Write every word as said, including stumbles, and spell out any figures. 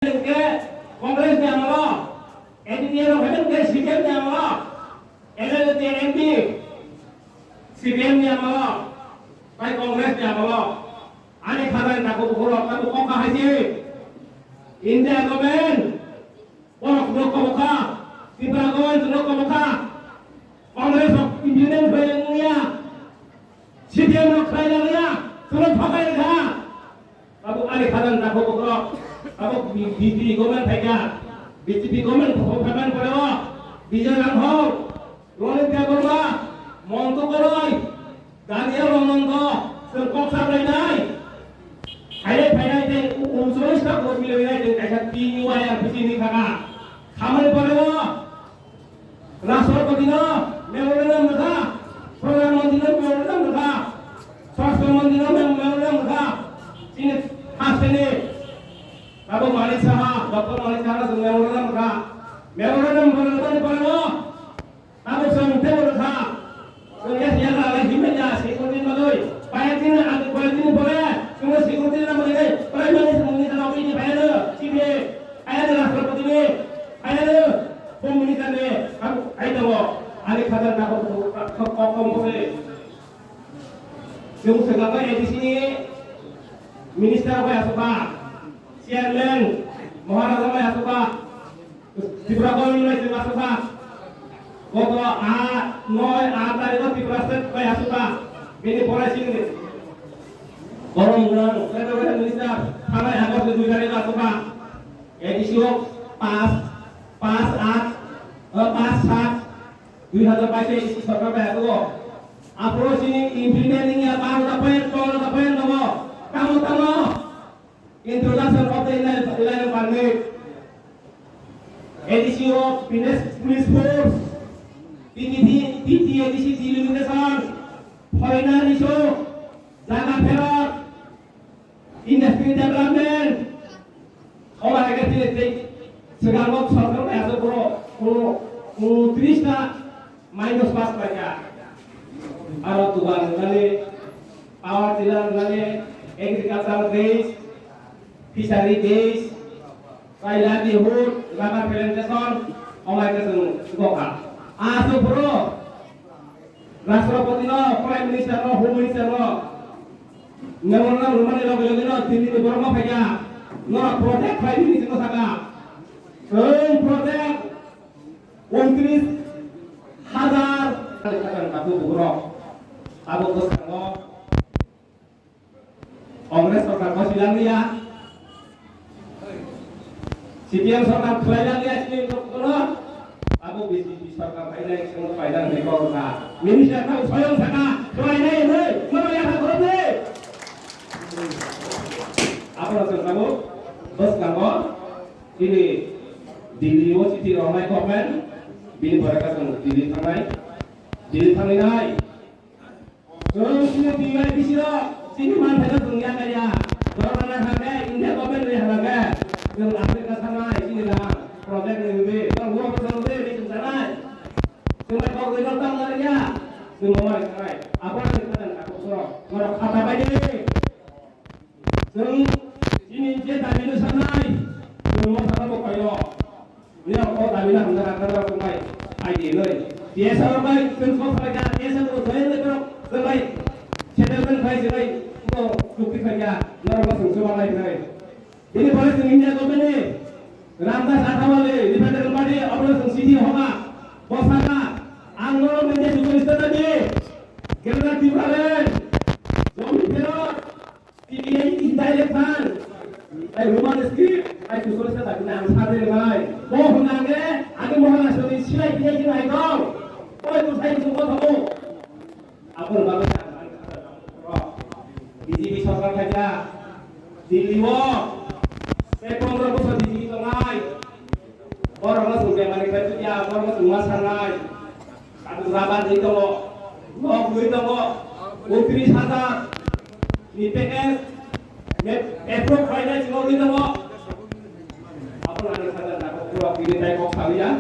hwnkhe Congress ni amalo, A D P L rok hwnkhe C P M ni amalo, M L A tei M P C P M ni amalo, tei Congress ni amalo. Ani khajani takhuk bukhuk rok tabuk kok kahai se. India government borok no kobo kha, Tripura government no kobo kha. Congress rok implement khlai wngya, C P M rok khlai wngya, chwng thokai kha. Tabuk ani khajani takhuk bukhuk rok tabuk B J P government phaikha, B J P government phaiban pore o Bijoy Ranghor, Ronit Debbarma, Montu Koroi, Daniel Anando, chwng kok sa lainai. Phainai phainai tei uncholish ta vote milwi nai tei kaisa T U I R P C ni kha kha. Khamani pore o Rashtrapati no memorandum rwkha, Pradhan Mantri no memorandum rwkha, Swasthya Mantri no mem-, memorandum rwkha. Chini hasteni abo Manik Saha, Doctor Manik Saha no memorandum rwkha. Memorandum rwkha ni pore o Tabuk chwng teibo rwkha. Chwng ya ya la lai himya ya security ni bagwi. Paya din ag paya din pore chwng security ni bagwi nai. Prime Minister ni jana wi ni paya no. Chief ni paya no Rashtrapati ni paya no. Home Minister ni tabuk ai tabuk. Ani khajani takhuk bukhuk kok kom bose. Chwng swkang bai A D C ni minister bai asukha. Chairman Maharaja bai asukha. Tripura Government bai chwng asukha. Koto a noi a tarikh o Tripura State bai asukha. Bini pore chini borom gwnang Central Minister thanai August ni dui tarikh o asukha. A D C o pas, pas at, eh, pas sat dui hazar bais A D C sorkar bai asukha. Aphuru chini implementing ya baro da point, tol da point nogo. Tamo tamo. Introduction of the Inner Line Permit, A D C of Police, Police Force, P T D, P T A D C delimitation, foreigner issue, jaga pherot, industry development, omo hai khe chini tei swkang kok sorkar bai aswk boro kuno, kuno tris ta minus pass paikha. Aro dugan rwnani, power tiller rwnani, agriculture base, fishery base, tei livelihood, rubber plantation, omo hai khe chwng swkokha. Aswk phuru Rashtrapati no, Prime Minister no, Home Minister no memorandum rwmani loge loge no Delhi ni borok no phaikha, norok project khlai di hinwi chwngno sakha. Chwng project untris hajar. Tabuk bwskango Congress sorkar bosi langliya, C P M sorkar khlai langliya, chini kono abo B J P sorkar phainai chwng phainai hinwi kok wngkha. Minister kha soyong sakha khlainai hinwi, mano yakha khoroknwi. Abono chwng tabuk bwskango chini Delhi o chithi rohornai government, bini pore khe chwng Delhi thangnai, Delhi thangwi nai. Chwng chini T Y P C rok chini manthai no chwng ya kaya. Borok rana kha khe India government ni hana khe chwng Africa thangnai chini rang project ni hwnwi. Borok bo bo chwng hwnwi chwng chanai. Chwng bai kok rwi no tang nani ya. Chwng bo mari khanai. Abo ni khadan ka kok sorok. Borok khata bai di. Chwng chini je dabi no sanai. Chwng mo thangna bo khayo. Nini o dabi na hamjak ang khe norok chwng bai phai di hinwi. T S R rok bai chwng sok salai kha, T S R rok join lai borok chwng bai settlement khai chwng bai bo chukti khai kha, norok bo chwng chubanglai hinwi. Bini pore chwng India government ni Ramdas Athawale, Rifendra Kumardi, obono chwng chithi hoka, bo sakha, ang norok ni je Dubai state ni Greater Tipraland, Jammu Pherot, T T A indirect phan. Ai Roman script, ai kusol sa tak na ang sa de ngai. Bo hwnang ge, age Maharashtra ni silai dia kina ai kau. Oi tu sai tu ko thabo. Abo ba ba. B J P sorkar khaja. Delhi o. Pe pondro bosor B J P tongnai. Borok no sungke mani kaitu ya, borok no sungma sanai. Tabuk rubber ni tongo, nok ni tongo, untris hajar ni package, me-, approve khlainai chwng nugwi tongo. Abo nani saja na kok pura bini tai kok sawi ya.